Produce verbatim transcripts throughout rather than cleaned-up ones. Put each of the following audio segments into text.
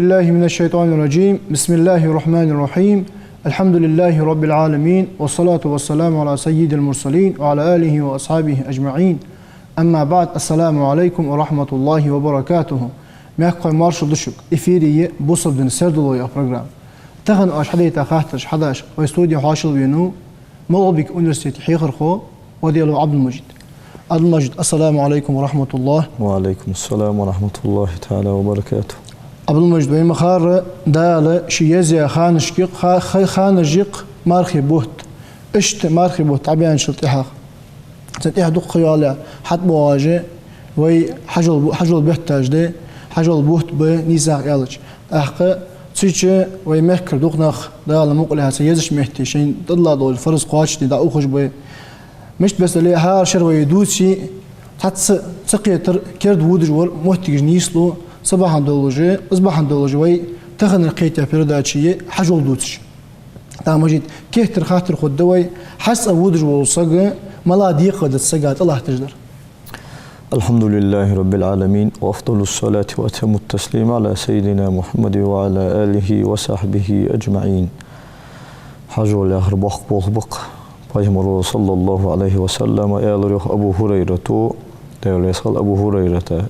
بالله من الشيطان الرجيم. بسم الله الرحمن الرحيم. الحمد لله رب العالمين، والصلاة والسلام على سيد المرسلين وعلى آله وأصحابه أجمعين. أما بعد، السلام عليكم ورحمة الله وبركاته. Мехкахой, маршал да шуга. Эфире я «Бусалба дина сердало» яха программа. Тахан оаш хьадайта хаттараш хьадеш вай студе хьоашалгӀа венав МагӀалбика университета хьехархо Ваделов Ӏабдул-Мажид. Ӏабдул-Мажид, ассаламу Ӏалайкум ва рахьматуллахӀ. وعليكم السلام ورحمة الله تعالى وبركاته. Ӏабдул-Мажид, вай ма харра, Дала ший езъяь ханашка, ха-, ха-, ханашка мархий бутт. Иштта мархий бутт дӀабаьнначул тӀехьагӀа, цун тӀехьа дукха ха йоалаяь, хьатӀабоагӀаш, вай хьажол бу-, хьажол бетташ да, хьажол бутт ба нийсагӀа аьлча. ТӀаккха цу чу вай мехкара дукха нах, Дала мукъалехь, цу езача метте шоашта тӀадилла дола фарз кхоачашде дӀаухаш ба. Мишта беса дале а, хӀара шера вай дувце, цхьацца ца кхетар керда водаш вар моттигаш нийслу, цу бахьан долаш, из бахьан долаш вай таханара кхетаяь передача я хьажол дувцаш. ТӀаккха, Мажид, кхетар хаттар хургда вай, хьажцӀа водаш вола саг мала декхар да цу сага тӀалатташ дар? الحمد لله رب العالمين، وأفضل الصلاة وأتم التسليم على سيدنا محمد وعلى آله وصحبه أجمعين. Хьажол яхар боккха болх ба-кх. Пайхамара, صلى الله عليه وسلم, аьлар йоах Абу ХӀурайрата, Даьла раьза хилва Абу ХӀурайрата.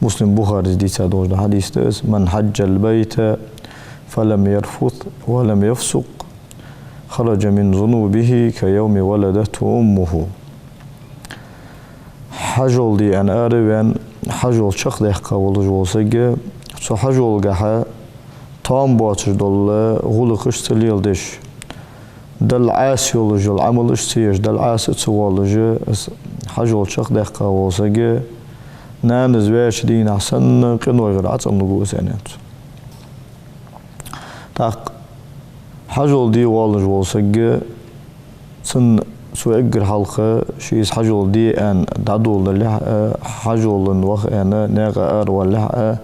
Муслим, Бухарес дийца долаш да хьадис да из: من حج البيت فلم يرفث ولم يفسق خرج من ذنوبه كيوم ولدته أمه. Хьажол де аьнна ара а ваьнна, хьажол чакхдаьккха волаш вола саг, цу хьажолгахьа тоам боацаш дола гӀулакхаш ца леладеш, Далла Ӏаса йолаш йола Ӏамалаш ца еш, Далла Ӏаса а ца воалаш, из хьажол чакхдаьккха вола саг, нанас ваьча дийнахьа санна къинойгара ӀацӀенлургва из, аьннад цо. ТӀаккха хьажол де воалаш вола саг, цун, цо эггара хьалха, ше из хьажол де аьнна дӀадоладалехь а, хьажола ваха аьнна наькъа аравалалехь а,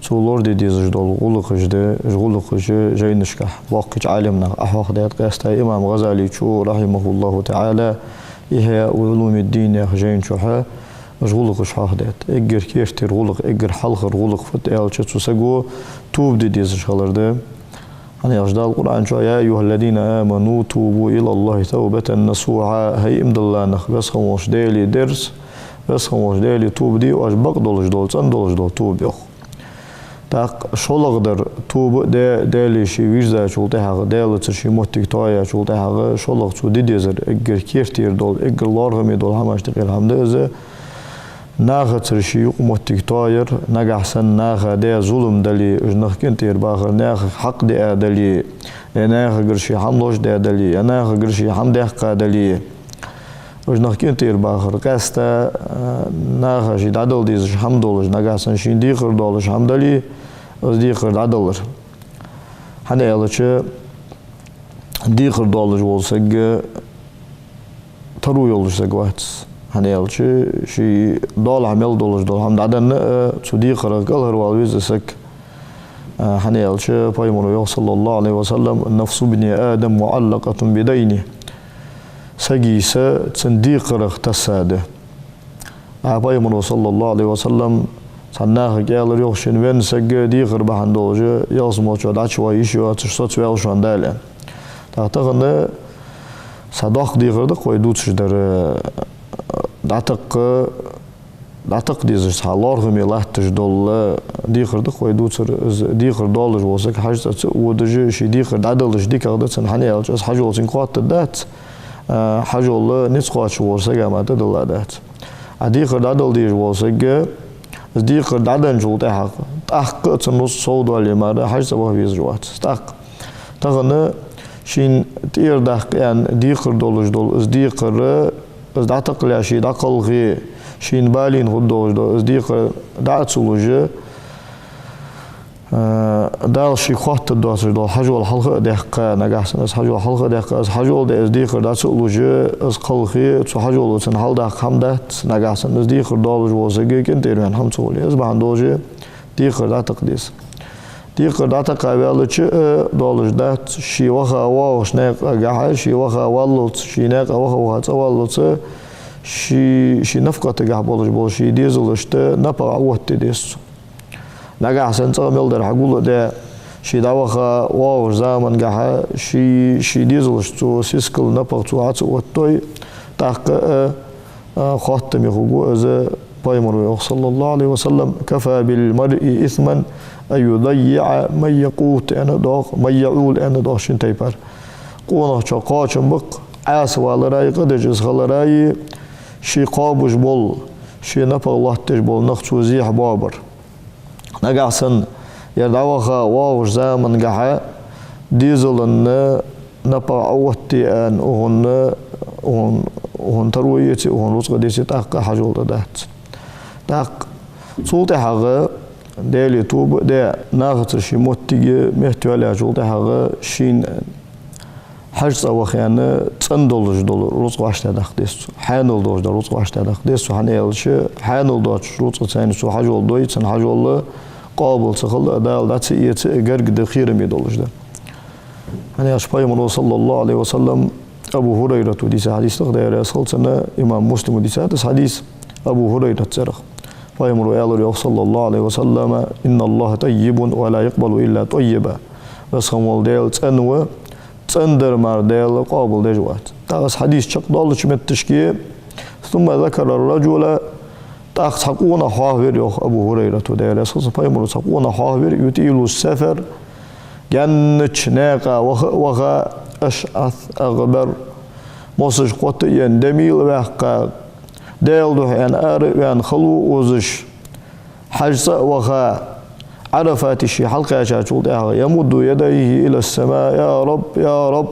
цо лораде дезаш дола гӀулакхаш да, уж гӀулакхаш жайнашкахь боккхийча Ӏалимнаха хьоахадаьд, къаьстта имам ГӀазалечо, رحمه الله تعالى, «إحياء علوم الدين» яхача жайна чухь уж гӀулакхаш хьоахадаьд. Эггара кертера гӀулакх, эггара хьалхара гӀулакх фуд аьлча, цу саго тоба де дезаш хилар да. ХӀана аьлча Дала Къуръан чу: «يا أيها الذين آمنوا توبوا إلى الله توبة نصوحا». ХӀай иман дилла нах, Веза хинна волча Даьлага дерз, Веза хинна волча Даьлага тоба де оаш, бакъдолаш дола, цӀена долаш дола тоба, йоах. ТӀаккха шоллагӀдар тоба а да, Даьлага ше вийрзачул тӀехьагӀа, Даьлацара ший моттиг тоаяьчул тӀехьагӀа, шоллагӀа цо де дезар, эггара кертера дола, эггара лоархӀаме дола хӀамашта юкъера хӀама да из, нахацара ший юкъ-моттиг тоаяр, нагахьа санна наха даь зулам дале, уж нах кӀантӀера бахар, наха хьакъ диа дале, е нахагара ше хӀама лочкъадаь дале, е нахагара ше хӀама даьккха дале, уж нах кӀантӀера бахар, къаьстта, а, наха ше дӀадала дезаш хӀама долаш, нагахьа санна шийна декхар долаш хӀама дале, из декхар дӀадалар. ХӀана аьлча, декхар долаш вола саг таро йолаш саг вац. ХӀана аьлча, ший долахь мел долаш дола хӀама дӀаденна а, цу декхарах кӀалхарвала веза саг. А, хӀана аьлча, Пайхамара йоах, صلى الله عليه وسلم: «نفس ابن آدم معلقة بدينه». Сага са цун декхарах тесса да. А Пайхамара, صلى الله عليه وسلم, цхьан нахага аьлар йоах: «Шун венна саг декхар бахьан долаш ялсмала чу дӀачуваха йиш йоацаш соцаваьв шоана Дала», — аьнна. ТӀаккха тахан цхьа доккха декхар да-кх вай дувцаш дар, дӀатаккха, дӀатаккха дезаш, цхьа лоархӀаме латташ дола декхар да-кх вай дувцар. Из декхар долаш вола саг хьажцӀа ца а водаш, ший декхар дӀадалаш дикагӀа да цунна, хӀана аьлча из хьажол цунга хоттаргдац, а, хьажол низ кхоачаш волча сага мара тӀадилла дац. А декхар дӀадала дезаш вола саг, из декхар дӀаденначул тӀехьагӀа, тӀаккха а цун рузкъа совдоале мара, хьажцӀа ваха везаш вац из тӀаккха. Тахан шийна тӀера даккха аьнна декхар долаш дола из декхар, из дӀатакхалехь ше дӀакхалхе, шийна балийна хургдолаш дола из декхар дӀа а ца луш, Э, Дала шийга хоттаргдоацаш дола хьажол хьалха а даьккха, нагахьа санна из хьажол хьалха а даьккха, из хьажол даь, из декхар дӀа ца а луш, из кхалхе, цу хьажоло цунна хьалдаккха хӀама дац, нагахьа санна из декхар долаш вола саг кӀантӀера ваьнна хӀама ца хуле. Из бахьан долаш декхар дӀатакха деза. Декхар дӀатакха ваьлча а долаш дац, ше ваха воагӀача наькъагахьа, ше ваха валлалца, ший наькъа ваха-ваха цӀаваллалца, ший, ший нафакъатагахьа болаш бола ший дезалашта напагӀа оттаде деза цо. Нагахьа санна цӀагӀа мел дар хьагулдаь, ше дӀаваха воагӀача замангахьа ший, ший дезалашца сискал, напагӀа цо Ӏо ца оттадой, тӀаккха а, а, хоттаме хургва из. Пайхамара йоах, صلى الله عليه وسلم: «كفى بالمرء إثما أن يضيع من يقوت», аьнна доагӀа, «من يعول», аьнна доагӀа шин тайпара. Къонахчох кхоачам ба-кх Ӏаьса валараи, къа деш из хилараи, ше кхоабаш бола, ший напагӀа лоаттадеш бола нах цо зехьа боабар. Нагахьа санна ер дӀаваха воагӀача замангахьа дезала напагӀа Ӏооттаде аьнна, укхунна, укхун, укхун таро еце, укхун рузкъа деце, тӀаккха хьажол дан дац. ТӀаккха цул тӀехьагӀа, Даьлага тоба а даь, нахаца ший моттиг, метта йоалаяьчул тӀехьагӀа шийна хьажцӀа ваха аьнна цӀена долаш дола рузкъа вӀаштӀехьадаккха деза цо, хьаьнала долаш дола рузкъа вӀаштӀехьадаккха деза цо, хӀана аьлча хьаьнала доацача рузкъаца цхьана цо хьажол дой, цун хьажол къоабал ца хила а, Дала дӀа ца эца а гарга да, кхераме долаш да. ХӀана аьлча Пайхамара, صلى الله عليه وسلم, Абу ХӀурайрата дийца хьадис да-кх, Даьла раьза хилва цунна, имам Муслима дийцад из хьадис Абу ХӀурайрата цӀерах. Пайхамара аьлар йоах, صلى الله عليه وسلم: «إن الله طيب ولا يقبل إلا طيبا». Веза хинна вола Даьла цӀена ва, цӀена дар мара Даьла къоабал деш вац. ТӀаккха из хьадис чакхдоалача метташка, ثم ذكر الرجل, тӀаккха цхьа къонах хьоахавир йоах Абу ХӀурайрата, Даьла раьза хилва цунна, Пайхамара цхьа къонах хьоахавир, يطيل السفر, гаьннача наькъа ваха а ваха, أشعث أغبر, мосаш кхотта а ена, дем мел ваьккха, Даьла духьа аьнна ара а ваьнна, хало а озаш, хьажцӀа а ваха, Ӏарафате ше хьалкхаьчачул тӀехьагӀа, يمد يديه إلى السماء: «يا رب، يا رب».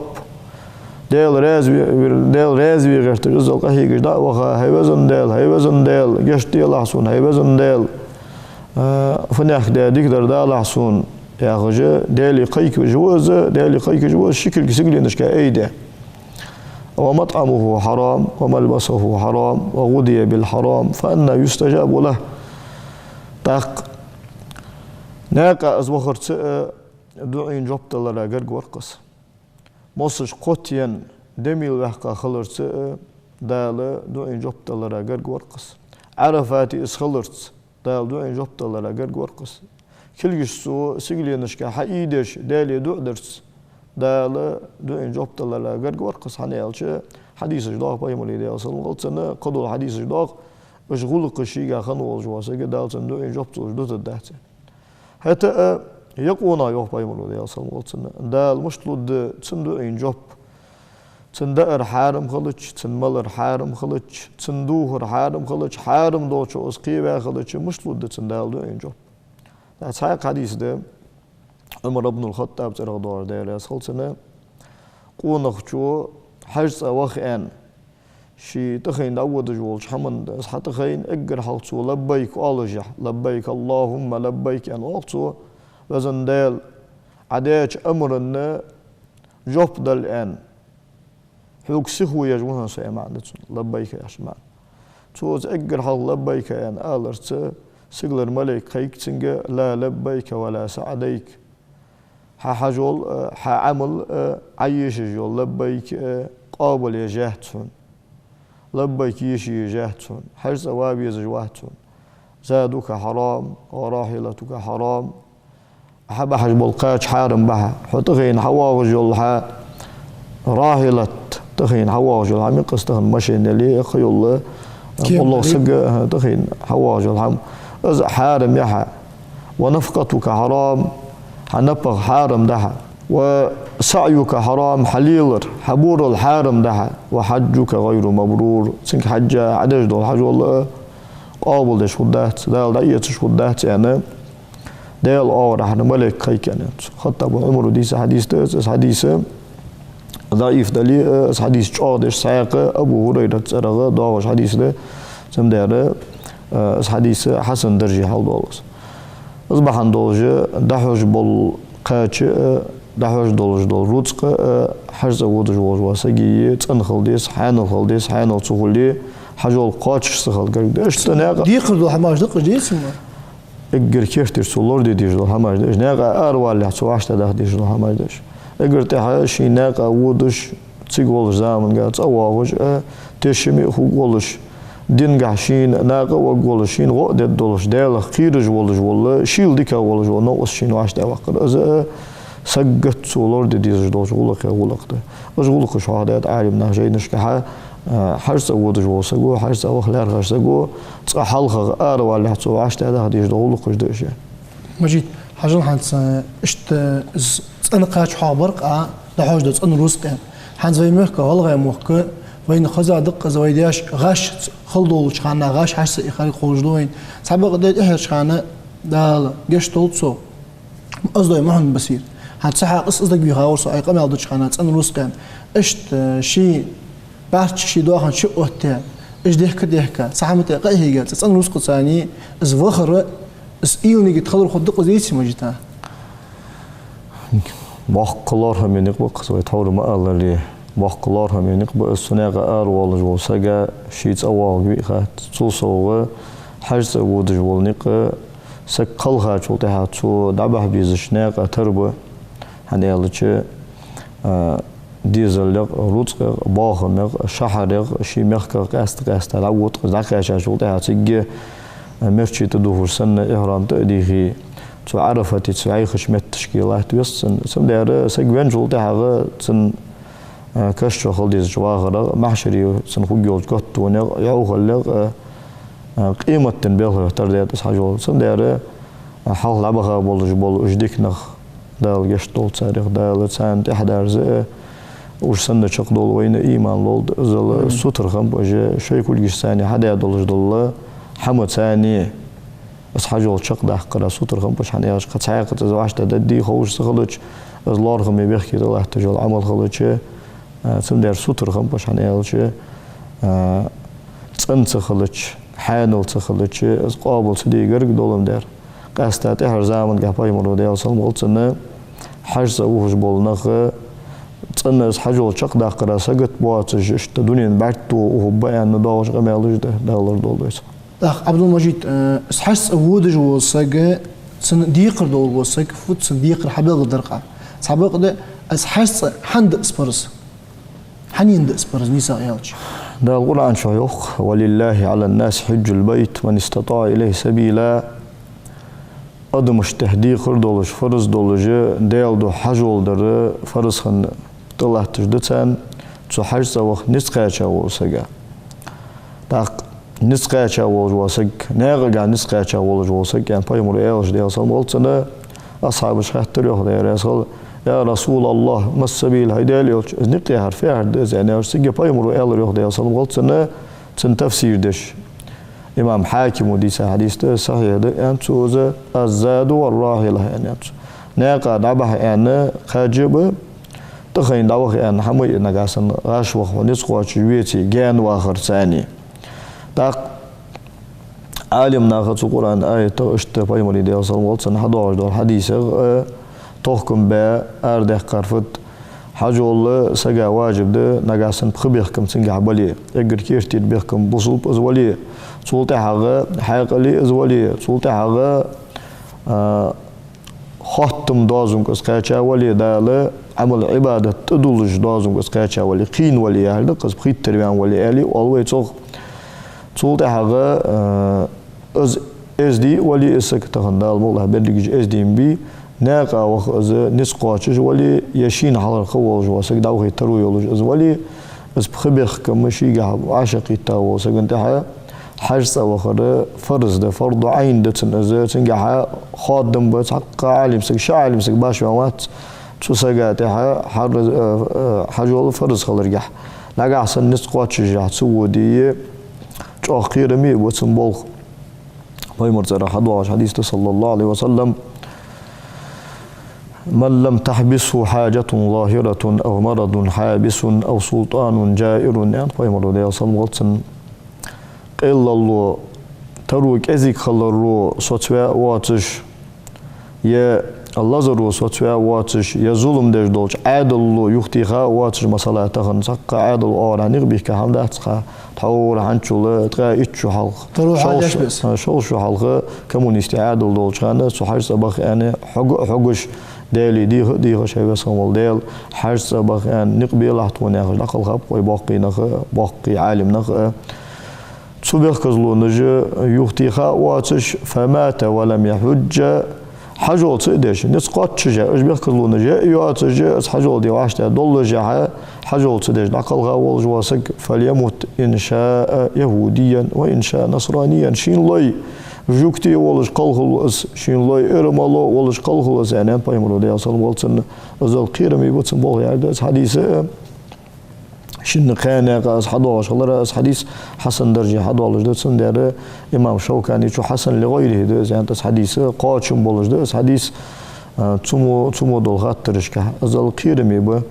Даьла раьза ве-, вир-, Даьла раьза ве гӀерташ, иззал къахьегаш дӀа а ваха: «ХӀай веза Даьла, хӀай веза Даьла, гешт делахь сона, хӀай веза Даьла, а, фуннахьа даь дикадар далахь сона», яхаш, Даьлага кхайкаш ва из, Даьлага кхайкаш ва из, ши кулг сигаленашка айдаь. «ومطعمه حرام وملبسه حرام وغذي بالحرام فأنى يستجاب له». ТӀаккха наькъа из вахарца а дуӀайна жоп далара гарга вар-кх из. Мосаш кхотта ена, дем мел ваьккха хиларца а Дала дуӀайна жоп далара гарга вар-кх из. Ӏарафате из хиларца Дала дуӀайна жоп далара гарга вар-кх из. Кулгаш цо сигаленашка хьаайдеш, Даьлага дуӀа дарца Дала дуӀайна жоп далара гарга вар-кх из, хӀана аьлча хьадисаш доагӀа Пайхамара, Даьла салам хилда цунна, кхыдола хьадисаш доагӀа, уж гӀулакхаш шийга хинна волаш вола саг, Дала цунна дуӀайна жоп ца луш дутаргдац. ХӀаьта а, ер къонах, йоах Пайхамара, Даьла салам хилда цунна, Дала мишта лургда цун дуӀайна жоп? Цун даар хьарам хилча, цун малар хьарам хилча, цун дувхар хьарам хилча, хьарам долчох из кхеваь хилча, мишта лургда цунна Дала дуӀайна жоп? ТӀаккха цхьаькха хьадис да, Ӏумар ибн аль-ХаттӀаба цӀерах доагӀаш, Даьла раьза хилва цунна, къонахчо хьажцӀа ваха аьнна, ше тӀахайна дӀаводаш волча хӀаман, из хьатӀахайна, эггара хьалха цо «لبيك» оалашехь, «لبيك اللهم لبيك» аьнна оал цо: «Веза Даьла, Ӏа даьча амарна жоп дала», аьнна. «Хьога сихо еш ва хьона со», аьнна маӀан да цун, «لبيك» яхача маӀан. Цо из эггара хьалха «لبيك» аьнна аларца, сигалара малайк кхайк цунга: «لا لبيك ولا سعديك». Хьа хьажол а, хьа Ӏамал а, Ӏа ешаш йола «لبيك» а къоабал еш яц хьона. «لبيك» ешаш яц хьона. ХьажцӀа ва везаш вац хьона. «زادك حرام وراحلتك حرام». Хьа бахьаш бола кхача хьарам ба хьа. Хьо тӀахайна хьавоагӀаш йола хьа рахьилат, тӀахайна хьавоагӀаш йола хьа, микъас тахан машен яле а, кхы йола, кем моллагӀа саг, а, тӀахайна хьавоагӀаш йола хьа, из хьарам я хьа. «ونفقتك حرام», хьа напагӀа хьарам да хьа. «وسعيك حرام», хьа лелар, хьа борал хьарам да хьа. «وحجك غير مبرور», цунга хьажжа Ӏа деш дола хьажол а къоабал деш хургдац, Дала дӀаэцаш хургдац, аьнна, Даьла оагӀорахьара малайк кхайк аьнна. ХаттӀаб бун Ӏумара дийца хьадис да из, из хьадис даӀиф дале а, из хьадис чӀоагӀдеш цхьаькха Абу ХӀурайрата цӀерагӀа доагӀаш хьадис да, цамдера, а, из хьадис хьасан дарже хьалдоал из. Из бахьан долаш, дӀахьош бола кхача а, дӀахьош долаш дола рузкъа а, хьажцӀа водаш волаш вола саги цӀена хила деза, хьаьнала хила деза, хьаьнала ца хуле, хьажол кхоачаш ца хила гарга да. Иштта наькъа декхар дола хӀамаш да-кх уж, деций ма? Эггара керттера цо лораде дезаш дола хӀамаш да уж. Наькъа аравалалехь цо вӀаштӀехьадаккха дезаш дола хӀамаш да уж. Эггара тӀехьа ший наькъа водаш, цига волча заманга цӀавоагӀаш а, тешаме а хургволаш, динагахьа шийна накъа а варгволаш, шийна гӀо а дергдолаш, Даьлах кхераш волаш вола, шийла дикагӀа волаш вола новкъост шийна вӀаштӀехьаваккхар. Из а саггат цо лораде дезаш долча гӀулакхех гӀулакх да. Уж гӀулакхаш хьоахадаьд Ӏалимнаха жайнашкахьа, а, хьажцӀа водаш вола саго, хьажцӀа ваха лаьрхӀача саго, цкъа хьалхагӀа аравалалехь цо вӀаштӀехьадаха дезаш дола гӀулакхаш да уж. Мажит, хьажал хӀанз, иштта из цӀена кхача хьоахабар-кх Ӏа, дӀахьош да цӀена рузкъа. ХӀанз вай мехка, гӀалгӀай мохк, вайна хеза да-кх из, вай даьша гӀаш хала долча хана, гӀаш хьажцӀа ихарг ховш да вайна. Цхьабакъда тӀехьарча хана, Дала гешт долда цох, Оздой Мухьаммад-Басир. ХӀанз цу хьакъехьа из дагавийха вар со, Ӏа къамаьл деча хана цӀена рузкъа. Иштта ший бӀарчча, ший доахан чу а оттаяь, уж дехка-дехка, цхьа хӀама тӀа къахьийга, цу цӀена рузкъаца из вахар, из уйла-нигат хилар хургда-кх из, деций, Мажит? Боккха лоархӀаме никъ ба-кх из, вай тхьовра ма аллара, боккха лоархӀаме никъ ба из. Цу наькъа араволаш вола саг ший цӀа воагӀаргвий хац. Цул совгӀа хьажцӀа водаш вола никъ саг кхелхачул тӀехьагӀа цо дӀабахьа безача наькъа тара ба, хӀана аьлча, а, дезалех, рузкъех, боахамех, шахьарех, ший мехках къаьста-къаьста дӀавода-кх из. ДӀакхаьчачул тӀехьагӀа цига, а, мерчи тӀадувхаш санна, ихьрам тӀа а дийхе, цу Ӏарафатаца вӀаьхача метташка латта веза цунна. Цудухьа саг венначул тӀехьагӀа цун, а, каша чу хила дезача вахарах, махьшаре цун хургйолча готтонех, йӀовхалех, а, а, къематден белхех тара даьд из хьажол. Цудухьа, а, хьалха дӀабаха болаш бола уж дика нах, Дала гешт долда царех, Дала царна тӀехьадерза а, уж санна чакхдовла вайна иман лолда. Иззал сутара хиннаб уж, шоай кулгашца хьадаь долаш дола хӀамаца из хьажол чакхдаккхара сутара хиннаб уж, хӀана аьлча кхы цхьаькхаза из вӀаштӀехьадаьдий ховш ца хилча, из лоархӀаме бехке тӀалатташ йола Ӏамал хилча, а, цудухьа сутара хиннаб уж, хӀана аьлча, а, цӀена ца хилча, хьаьнала ца хилча, из къоабал ца де гарга долаш дар. Къаьстта тӀехьарча замангахьа пайхамара, Даьла салам хилда цунна, хьажцӀа ухаш бола нах, цӀена из хьажол чакхдаккхара сагота боацаш, иштта дунен бӀарг тоха ухаргба аьнна доагӀаш къамаьлаш да, Дала лорадолда вай цох. ТӀаккха, Ӏабдул-Мажит, э, из хьажцӀа водаш вола саг, цун декхар долаш вола саг, фуд цун декхар, хьабелгалдир-кх Ӏа. Цхьабакъда, из хьажцӀа хӀана да из парз? Хьанна да из парз, нийсагӀа аьлча? Дала Къуръан чу йоах: «ولله على الناس حج البيت من استطاع إليه سبيلا». Адамашта тӀа декхар долаш, фарз долаш, Даьла духьа хьажол дар фарз хинна тӀалатташ да царна, цу хьажцӀа ваха низ кхаьча волча сага. ТӀаккха низ кхаьча волаш вола саг, наькъагахьа низ кхаьча волаш вола саг, аьнна, пайхамара аьлча, Даьла салам хилда цунна, асхьабаша хаьттар йоах, Даьла раьза хилва: «يا رسول الله، ما السبيل؟» ХӀай Даьла элча, из никъ яхар фу яхар да из, аьнна, аьлча, цига пайхамара аьлар йоах, Даьла салам хилда цунна, цун тафсир деш. Имам Хьакима дийца хьадис да, сахьихь да, аьннад цо из: «الزاد والراحلة», аьннад цо. Наькъа дӀабахьа, аьнна, кхаьжа а ба, тӀахайна дӀаваха, аьнна, хӀама а, нагахьа санна гӀаш ваха хьо низ кхоачаш веце, гаьна вахарца, аьнна. ТӀаккха Ӏалимнаха цу Къуръан аятах, иштта пайхамара, Даьла салам хилда цунна, хьадоагӀаш долча хьадисах, э, тохкам баь арадаьккхар фуд: хьажол сага важиб да, нагахьа санна пхи бехкам цунгахьа бале, эггара керттера бехкам бусалба из вале, цул тӀехьагӀа хьаькъале из вале, цул тӀехьагӀа, а, хоттама доазонга из кхаьча вале, Дала Ӏамал-Ӏибадат тӀадуллаш доазонга из кхаьча вале, кхийна вале яхар да-кх из, пхийттара ваьнна вале аьле оал вай цох. Цул тӀехьагӀа, а, из эздий а вале из саг, тахан Дала мукъалахь берригаш эздий ма бий, наькъа ваха из низ кхоачаш вале, е шийна хьалхарча волаш вола саг дӀавахийта таро йолаш из вале, из пхи бехкам шийгахьа вӀашагӀкхийтта волча сагана тӀехьа хьажцӀа вахар фарз да, фарду Ӏайн да цунна из, цунгахьа хоадам ба, цхьаккха Ӏалим саг, ши Ӏалим саг башха ваьнна вац цу сага тӀехьа хьар-, э, э, хьажол фарз хиларгахьа. Нагахьа санна низ кхоачашехь ца воде, чӀоагӀа кхераме а ба цун болх. Пайхамара цӀерагӀа хьадоагӀаш хьадис да, صلى الله عليه وسلم: «من لم تحبسه حاجة ظاهرة أو مرض حابس أو سلطان جائر», аьннад пайхамара, Даьла салам хилда цунна. Къеллало, таро кӀезига хиларо соцаваь а воацаш, е лазаро соцаваь а воацаш, е зулам деш долча Ӏаьдало юхатеха а воацаш, масала, тахан цхьаккха Ӏаьдало оагӀорахьа никъ бихка хӀама дац-кх, тхьовра хӀанзчул ткъаь итт шу хьалха, таро шовзткъа хьадеш беза, шовзткъа шу хьалха коммунистий Ӏаьдал долча хана цу хьажцӀа баха аьнна хьога а хьогаш, Даьлага дийха а дийхаш, хӀай веза хинна вола Даьла, хьажцӀа баха аьнна никъ белахь тхона яхаш, дӀакхелхаб-кх вай боккхий нах а, боккхий Ӏалим нах а. Цу бехказлонаш юхатеха а воацаш, فمات ولم يحج, хьажол ца а деш, низ кхоачаш а, уж бехказлонаш а йоацаш, из хьажол де вӀаштӀехьа доллашехьа, хьажол ца деш дӀакхалха волаш вола саг, فليمت إن شاء يهوديا وإن شاء نصرانيا, шийна лой жугтий волаш кхалхалва из, шийна лой эрмало волаш кхалхалва из, аьннад пайхамаро, Даьла салам хилда цунна. Иззал кхераме ба цун болх яхар да из хьадис а. Шин кхаьннегӀа из хьадоагӀаш хилар, из хьадис хьасан дарже хьадоалаш да, цудухьа имам Шавканечо хьасан ли гӀайрихӀи да из, аьннад, из хьадис кхоачам болаш да из хьадис, а, цу мо, цу мо дола хаттарашка. Иззал кхераме ба,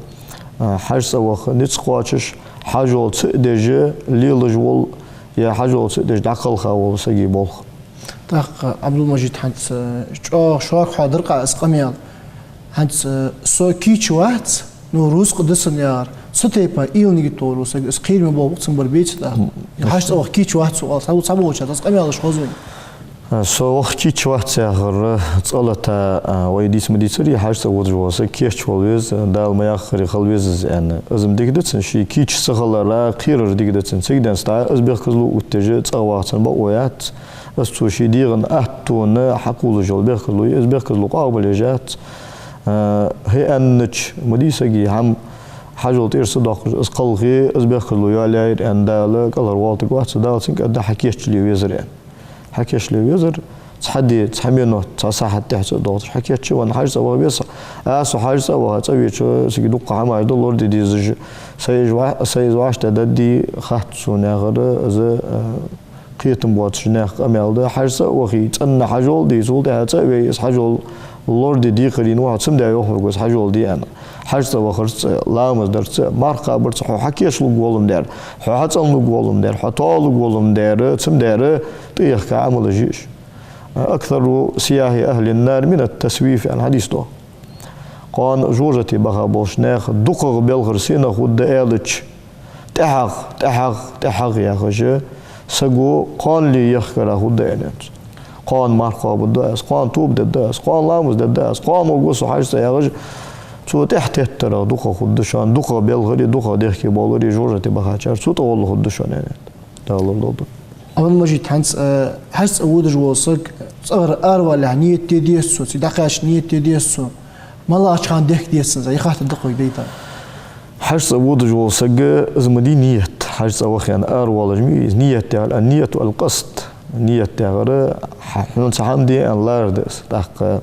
а, хьажцӀа ваха низ кхоачаш, хьажол ца а деш лелаш вола, е хьажол ца а деш дӀакхалха вола сага болх. ТӀаккха, Ӏабдул-Мажид, хӀанз чӀоагӀа шорхо хьоадаьр-кх из къамаьл. ХӀанз со кийча вац, ну, рузкъа да сона яхар, цу тайпара уйла-нигат долаш вола саг, из кхераме болх ба-кх, цун бар беций тӀаккха? ХьажцӀа ваха кийча вац со оал, цхьа, цхьаболчар из къамаьлаш хоза вайна. Со ваха кийча вац яхар цкъа-латта, а, вай дийца ма дийцарий, хьажцӀа водаш вола саг кийча хила веза, Дала ма яххара хила веза из, аьнна. Из-м дика да цун, ше кийча ца хилара кхерар дика да цун. Цига денз дӀа из бехказло оттадеш цӀагӀа ваха цун бокъо яц. Из цо ший дегӀа аьттонна хьакхувлаш йола бехказло я, из бехказло къоабалъеш яц. А, хӀаьта аьннача ма дий сага, хӀама хьажол тӀера ца доаккхаш из кхалхе, из бехказло йоалаяьй аьнна, Дала кӀалхарвоалийтаргвац, Дала цунга аргда хьакийчле везар аьнна. Хьакийчле везар, цхьа ди, цхьа минот, цхьа сахьат тӀехьа ца доагӀаш хьакийча, венна хьажцӀа ваха веза. А, со хьажцӀа ваха, цӀавеча, сага дукха хӀамаш да лораде дезаш, са из вӀа-, са из вӀаштӀехьдаргдий хац сона яхар, из, а, кхетам боацача наьха къамаьл да. ХьажцӀа а вахе, цӀена хьажол а де, цул тӀехьагӀа цӀа а вей, из хьажол лораде декхарийна ва хьо, цудухьа йоах хьога из хьажол де аьнна. ХьажцӀа вахарца а, ламаз дарца а, марха кхабарца а хьо хьакийчлургволаш дар, хьо хьацӀенлургволаш дар, хьо тоалургволаш дар, цудухьа тӀехьа Ӏамалаш я уж. أكثر سياح أهل النار من التسويف, аьнна хьадис да. Кхоана жожагӀате баха болча наьха дукхагӀа белхар сенах хургда аьлча, тӀехьагӀа, тӀехьагӀа, тӀехьагӀа яхаш, саго кхоанал ехкарах хургда аьннад цо. Кхоана марха кхоабаргда аз, кхоана тоба дергда аз, кхоана ламаз дергда аз, кхоана гӀоргва со хьажцӀа яхаш, цо тӀехьатеттарах дукхагӀа хургда шоана, дукхагӀа белхари, дукхагӀа дехке болари жожагӀате бахачар, цул тӀагӀолла хургда шоана аьннад. Дала лорадолда. Ӏабдул-Мажид, хӀанз, э, хьажцӀа водаш вола саг цӀагӀара аравалалехь нийят де деза цо, цига дӀакхаьча нийят де деза цо. МалагӀча хана дехка деза цун из, ер хаттар да-кх вайга дайта. ХьажцӀа водаш вола саг, из ма дий нийят. ХьажцӀа ваха аьнна аравоалаш ма вий из, нийят яхар, النية القصد. Нийят яхар, хьа-, хьона цхьа хӀама де аьнна ларар да из. ТӀаккха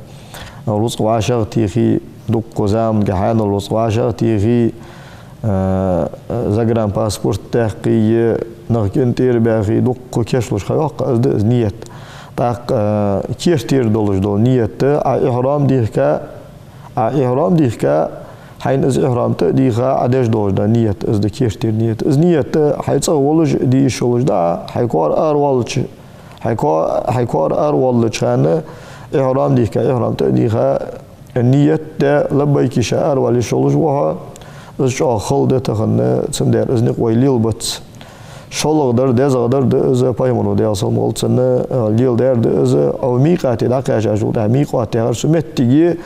рузкъа вӀашагӀтехе, дукха заманга хьанал рузкъа вӀашагӀтехе, а, загранпаспорт даьккхе, е нах кӀантӀерабаьхе, дукха кечлуш ха йоаккх, из да из нийят. ТӀаккха, а, кертера долаш дола нийят, Ӏа ихьрам дийхка, Ӏа ихьрам дийхка, хьайна из ихьрам тӀа а дийха, Ӏа деш долаш да нийят, из да кертера нийят. Из нийят хьай цӀагӀа волаш де йиш йолаш да, хьай коара аравоалача, хьай ко-, хьай коара аравоалача хана, ихьрам дийхка, ихьрам тӀа а дийха, нийят де, лаббайк ше аравала йиш йолаш ва хьо, из чӀоагӀа хала да тахан, цудухьа из никъ вай лелабац. ШоллагӀдар, дезагӀдар да из, пайхамаро, Даьла салам хилда цунна, леладаьр да из, Ӏа микъате дӀакхаьчачул тӀехьагӀа, микъат яхар цу моттиге,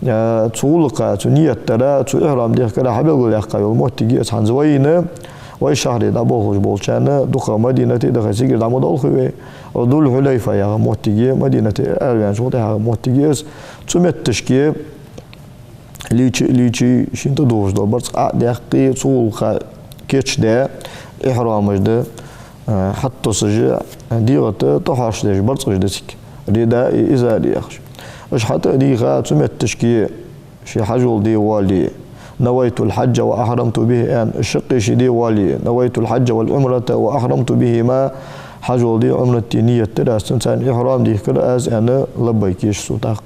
а, цу гӀулакха, цу нийят дара, цу ихьрам дехкара хьабелгалъяьккха йола моттиг я из. ХӀанз вайна, вай шахьаре дӀаболхаш болчарна, дукха Мадинате даха цигара дӀа ма долхий вай, Зул-Хьулайфа яха моттиг я, Мадинате араваьнначул тӀехьагӀа моттиг я из. Цу метташка лийча, лийча, шийна тӀадувхаш дола барзкъа Ӏо а даьккха, цу гӀулакха кийчдаь, ихьрамаш да, а, хьатӀатоссаш, дегӀа тӀа тӀахьош деш барзкъаш да цига, ридаи изари яхаш. Уж хьатӀа а дийха, цу метташка ше хьажол де воале, نويت الحج وأحرمت به аьнна, шаккхе ше де воале, نويت الحج والعمرة وأحرمت بهما, хьажол де, Ӏумрат де нийят дир аз, цунца цхьана ихьрам дийхкар аз аьнна, лаббайк еш цо тӀаккха.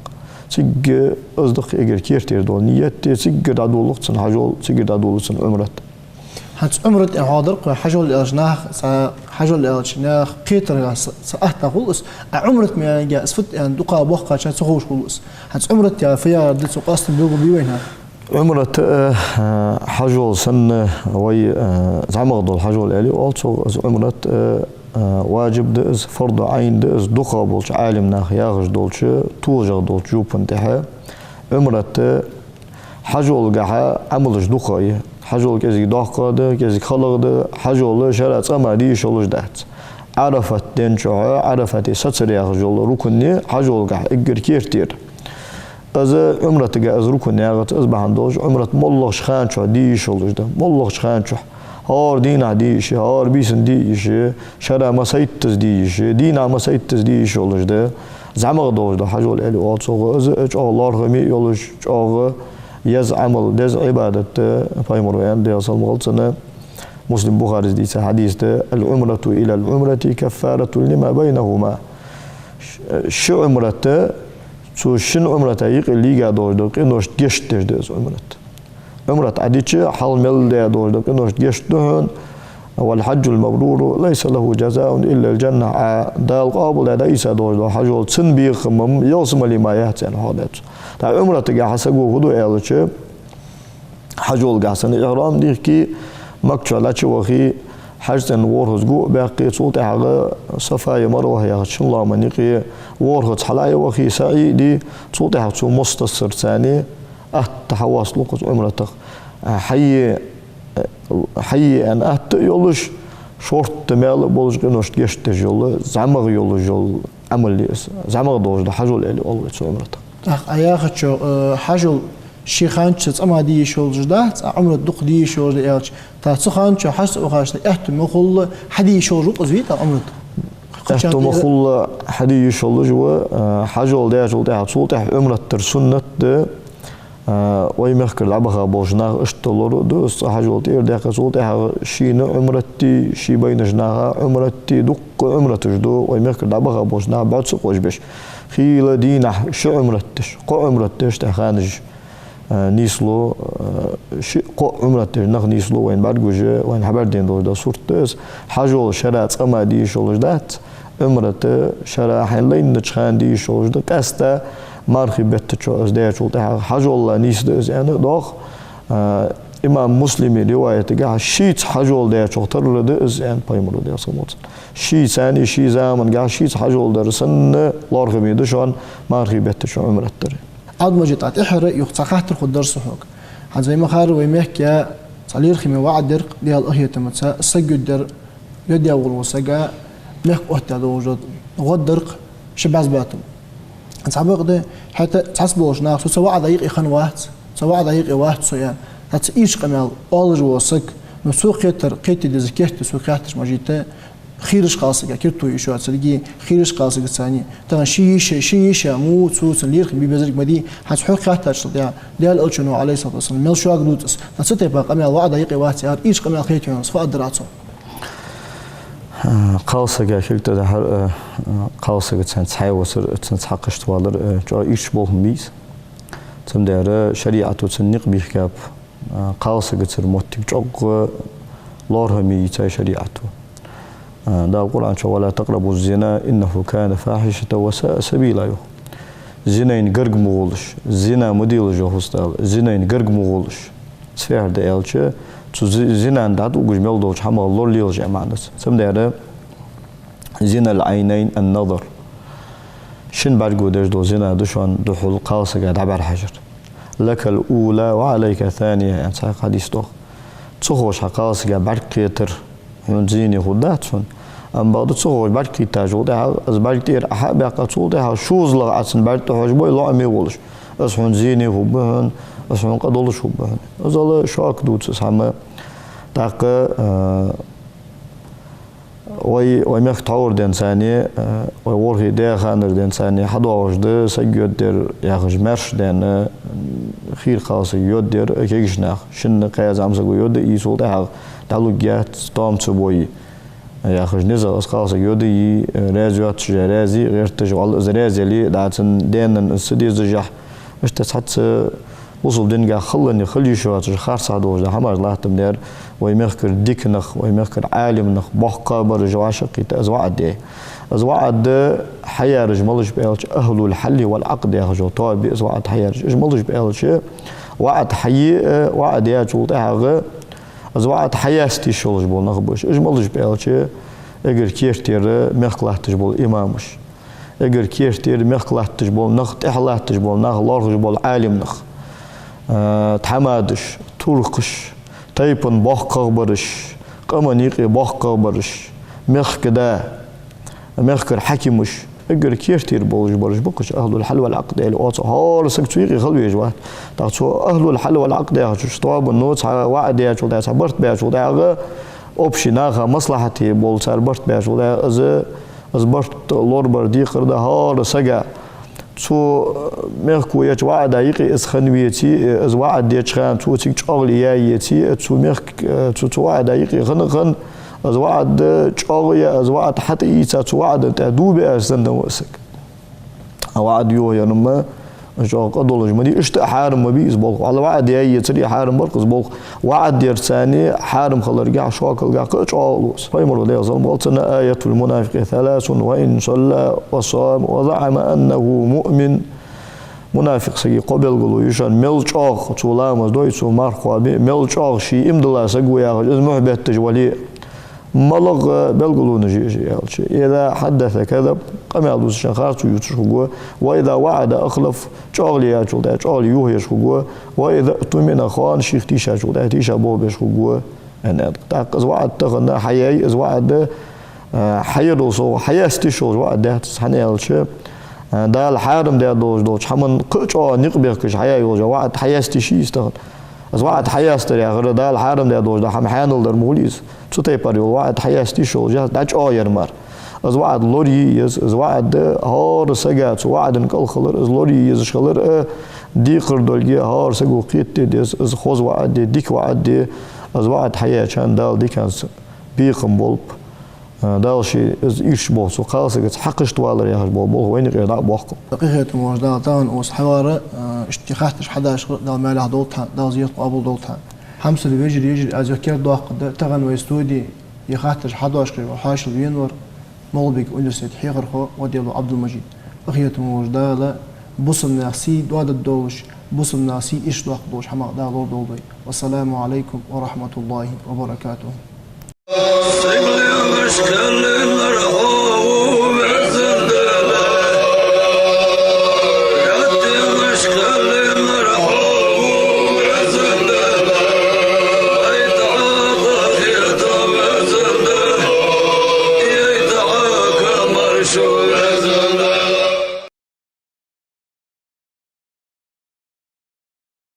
Цига из да-кх эггара кертера дола нийят, цигара дӀадолалу-кх цун хьажол, цигара дӀадолалу цун Ӏумрат. ХӀанз Ӏумрат аьнна хьоадаьр-кх вай, хьажол аьлча наха, цхьа хьажол аьлча наха кхетарга цхьа, цхьа атта хул из, а Ӏумрат ма аьннадий, из фуд аьнна дукха боккхачарна ца ховш хул из. ХӀанз Ӏумрат яхар фу яхар да, цун къоастам белгалбий вайна? Ӏумрат, э, хьажол санна вай, э, зӀамагӀа дола хьажол аьле оал цох, из Ӏумрат, э, э, важиб да из, фарду Ӏайн да из, дукхагӀа болча Ӏалимнаха яхаш долча, толашагӀа долча жоп тӀа. Ӏумрат, э, хьажолгахьа Ӏамалаш дукха я. Хьажол кӀезига доккхагӀа да, кӀезига халагӀа да, хьажол шера цкъа мара де йиш йолаш дац. Ӏарафат ден чухь, Ӏарафате сацар яхаш йола рукн я хьажолгахь эггара керттера. Из Ӏумратага из рукн яхац, из бахьан долаш Ӏумрат моллагӀча хана чухь де йиш йолаш да. МоллагӀча хана чухь. ХӀара дийнахьа де йиш я, хӀара бийсан де йиш я, шера масайттаза де йиш я, дийнахьа масайттаза де йиш йолаш да. ЗӀамагӀа долаш да хьажол аьле оал цох. Из чӀоагӀа лоархӀаме йолаш, чӀоагӀа еза Ӏамал, деза Ӏибадат да, пайхамара аьннад, Даьла салам хилда цунна. Муслим, Бухарес дийца хьадис да: «العمرة إلى العمرة كفارة لما بينهما». Ш-, ши Ӏумрат, цу шин Ӏумрата юкъе лийга долаш да къиношта гешт деш да из Ӏумрат. Ӏумрат Ӏадича, хьалха мел даь долаш да къиношта гешт да хьона. «والحج المبرور ليس له جزاء إلا الجنة». Ӏа Дала къоабалдаь дӀаийца долаш да хьажол, цун бекхам ялсмале мара яц аьнна хьоахадаьд цо. ТӀаккха Ӏумратагахьа саго фу ду аьлча, хьажолгахь санна ихьрам дихке, Макка чу дӀачувахе, хьажцӀен ворхӀазза гу а баьккхе, цул тӀехьагӀа Сафаи Марваи яхача шин лоаман юкъе ворхӀазза хьалаьвахе, саӀи а де, цул тӀехьагӀа цо моастассар цани атта хьавоасталу укхаза Ӏумратах. Хьайи, хьайи аьнна атта а йолаш, шортта маьл а болаш, къиношта гешт деш йола, зӀамагӀа йолаш йола Ӏамал я из. ЗӀамагӀа долаш да хьажол аьле оал вай цу Ӏумратах. ТӀаккха Ӏа яхачох, э, хьажол ший ханча цӀа ма де йиш йолаш дац, а Ӏумрат дукха де йиш йолаш да аьлча, тӀаккха цу ханча хьажцӀа ухаш аьттув ма хулла, хьаде йиш йолаш ва-кх из, вий, тӀаккха Ӏумрат? Аьттув ма хулла, хьаде йиш йолаш ва, э, хьажол даьчул тӀехьагӀа, цул тӀехьагӀа Ӏумрат дар суннат да. А, вай мехкара дӀабаха болча наха иштта лорадеш да, из цкъа хьажол тӀера даьккхе, цул тӀехьагӀа шийна Ӏумрат де, ший байнача наха Ӏумрат де, дуккха Ӏумраташ да вай мехкара дӀабаха болча наха бӀоццакъош беш. Хийла дийнахьа ши Ӏумрат деш, кхо Ӏумрат деш тӀехьа ханаш, а, нийслу, а, ши, кхо Ӏумрат деш нах нийслу вайна бӀаргагуш, вайна хьабаьрдена долаш да сурт да из. Хьажол шера цӀа ма де йиш йолаш дац. Ӏумрат шера хьайна лайнача хана де йиш йолаш да, къаьстта мархий бетта чу из даьчул тӀехьагӀа хьажола нийса да из аьнна доагӀа. А, имам Муслима риваятагахьа шийца хьажол даьчох тара да из аьннад пайхамара, Даьла салам хилда цунна. Шийцани ший замангахьа шийца хьажол дар санна лоархӀаме да шоана мархий бетта чу Ӏумрат дар. Ӏабдул-Мажид, тӀехьара юха цхьа хаттар хургдар са хьога. ХӀанз вай ма харра, вай мехка цхьа лерхӀаме ваӀда дар-кх Даьла къахетамца, саг йодаяь, йодаяь волаш вола саг мехка оттадаь долаш да, гӀо дар-кх ши бӀаьзбатам. Цхьабакъда, хӀаьта цхьацца болча наха: «Со цу ваӀда юкъе хинна вац, цу ваӀда юкъе вац со», — аьнна, цхьацца ийрча къамаьл оалаш вола саг, ну, цо кхетар, кхетаде деза керте цо кхеташ ма жийта, хийрача кхалсага керте йиш йоацилга, хийрача кхалсага цани, тахан ши йиша, ши йиша мо цо цунна лерхӀам бе безарг ма дий, хӀанз хьох кхеттачул тӀехьагӀа, Даьла Элчано, Ӏалайхи ссалату вассалам, мел шога дувц из, цхьацца тайпара къамаьл ваӀда юкъе вац аьлар, ийрча къамаьл хетий хьона, фу аргдар Ӏа цох? А, кхалсага хилийтар хьа-, а, а, кхалсага цхьан цхьайвацар, цунца хьакхашта валар, а, чӀоагӀа ийрча болх ба из. Цудухьа шариӀато цунна никъ бийхкаб, а, кхалсагацара моттиг чӀоагӀа лоархӀаме йийцай шариӀато. А, Дала Къуръан чу: «ولا تقربوا الزنا إنه كان فاحشة وساء سبيلا», — йоах. Зинайна гарга ма гӀолаш, зина ма делаш, йоах Дала, зинайна гарга ма гӀолаш. Цу фу яхар да аьлча, цу зи-, зинан дӀатӀавугаш мел долча хӀамах лоралелаш яха маӀан да цун. Цудухьа «زنا العينين النظر». Шин бӀарго деш дола зина да шоана духьал кхалсага дӀабӀарахьажар. «لك الأولى وعليك الثانية», — аьнна цхьа хьадис доагӀа. Ца ховш хьа кхалсага бӀаргакхетар хьона зина хургдац хьона. Амма бакъда ца ховш бӀаргакхийттачул тӀехьагӀа, из бӀарг тӀера Ӏа хьа а баьккха, цул тӀехьагӀа шозлагӀа Ӏа цун бӀарг тӀахьожаш бой, лоӀаме волаш. Из хьона зина хургба хьона, из хьона къа долаш хургба хьона. Из ала шок дувц из хӀама. ТӀаккха, а, вай, вай мехка тхьовра денз царна, а, вай ворхӀе даь ханара денз царна хьадоагӀаш да саг йодаяр яхаш маьрша даьнна, хийра кхалсаг йодаяр кегийча наха. Шинна кхаь зӀамсаго йодае, цул тӀехьагӀа дӀалургьяц, тоам ца бой яхаш низагӀа, из кхалсаг йодае, раьза йоацаш а раьза, гӀерташ а, валлахӀи, из раьза яле, дӀа цун даьна из ца дезаш а. Иштта цхьацца бусалба динагахьа халлани хила йиш йоацаш, харцахьа долаш да хӀамаш латтам дер, вай мехкара дика нах, вай мехкара Ӏалим нах, боккхагӀбараш вӀашагӀкхийтта из ваӀад яь. Из ваӀад хьаяьраш малаш ба аьлча, أهل الحل والعقد яхаш йола тоаба я из ваӀад хьаяьраш. Уж малаш ба аьлча, ваӀад хьае а, ваӀад яьчул тӀехьагӀа из ваӀад хьаяста йиш йолаш бола нах ба уж. Уж малаш ба аьлча, эггара керттера мехка латташ бола имамаш. Эггара керттера мехка латташ бола нах, тӀехьа латташ бола нах, лоархӀаш бола Ӏалим нах. А, тхьамадаш, туркхаш, тайпан боккхагӀбараш, къаман юкъе боккхагӀбараш, мехкда, мехкара хьакимаш, эггара керттера болаш бараш ба-кх уж ахӀлул-хьал вал-Ӏакъд аьле оцу. ХӀара саг цу юкъе хила везаш вац. ТӀаккха цу ахӀлул-хьал вал-Ӏакъд яхача тоабано цхьа ваӀад яьчул тӀехьагӀа, цхьа барт баьчул тӀехьагӀа, общий наха маслахьате бола цар барт баьчул тӀехьагӀа, из, из барт лорабар декхар да хӀара сага. Цу мехко еча ваӀада юкъе из хинна веце, из ваӀад деча хана цо цига чӀоагӀо яь еце, цу мехк-, цу, цу ваӀада юкъе хинна-хинна, из ваӀад чӀоагӀо яь, из ваӀад хьатӀаийца, цу ваӀада тӀа дув биа санна ва из саг. А ваӀад йохаяр-м чӀоагӀа къа долаш ма дий, иштта а хьарам ма бий из болх. Валлахӏи, ваӀад яь ецаре хьарам бар-кх из болх. ВаӀад ярца хьарам хиларгахьа, шокалгахьа кхы а чӀоагӀа лу из. Пайхамара, Даьла салам хилда цунна: «آية المنافق ثلاث: وإن صلى وصام وزعم أنه مؤمن». Мунафикъ сага кхо белгало я шоана: мел чӀоагӀа цо ламаз дой, цо марха кхоабе, мел чӀоагӀа ше иман дилла саг ва яхаш из мухь бетташ вале а. МалагӀа белгалонаш я уж аьлча: «إذا حدث كذب», къамаьл дувцача хана харцо ювцаш хургва, «وإذا وعد أخلف», чӀоагӀо яьчул тӀехьагӀа чӀоагӀо йохаеш хургва, «وإذا اؤتمن خان», шийх тийшачул тӀехьагӀа тийша болх беш хургва, аьнна. ТӀаккха из ваӀад тахан хьаяь, из ваӀад, а, хьаяр долаш, хьаяста йиш йолаш ваӀад дац из, хӀана аьлча, а, Дала хьарам даь долаш долча хӀаман кхы а чӀоагӀа никъ бехкаш хьаяь йолаш ваӀад хьаяста йиш йий из тахан? Из ваӀад хьаястар яхар Дала хьарам даь долаш дола хӀама хьаьнал дар ма хулий из. Цу тайпара йола ваӀад хьаяста йиш йолаш яц, дӀачӀоагӀъяр мара. Из ваӀад лорае еза, из ваӀад хӀара сага цу ваӀада кӀал хилар, из лорае езаш хилар а декхар долга хӀара саго кхетаде деза, из хоза ваӀад я, дика ваӀад я, из ваӀад хьаяьчарна Дала диканца бекхам болба. А, Дала ше из ирча болх цу кхалсагаца хьакхашта валар яхаш бола болх вайна юкъера дӀа а боаккхалба. Къахетам болаш Дала тахан укхаза хьавар, а, иштта хаттараш хьадоаладеш, Дала маьлехь долда хьа, Дала зерат къоабал долда хьа. Хьамсара вежарий, йижарий, аз юха кердадоаккхаргда, тахан вай студе ер хаттараш хьадоаккхаш вай хьоашалгӀа венавар Малгобека университета хьехархо Ваделов Ӏабдул-Мажид. Къахетам болаш Дала бусалба наьха сий доадаргдолаш, бусалба наьха сий ирча доаккхаргдолаш хӀамах Дала лорадолда вай. والسلام عليكم ورحمة الله وبركاته.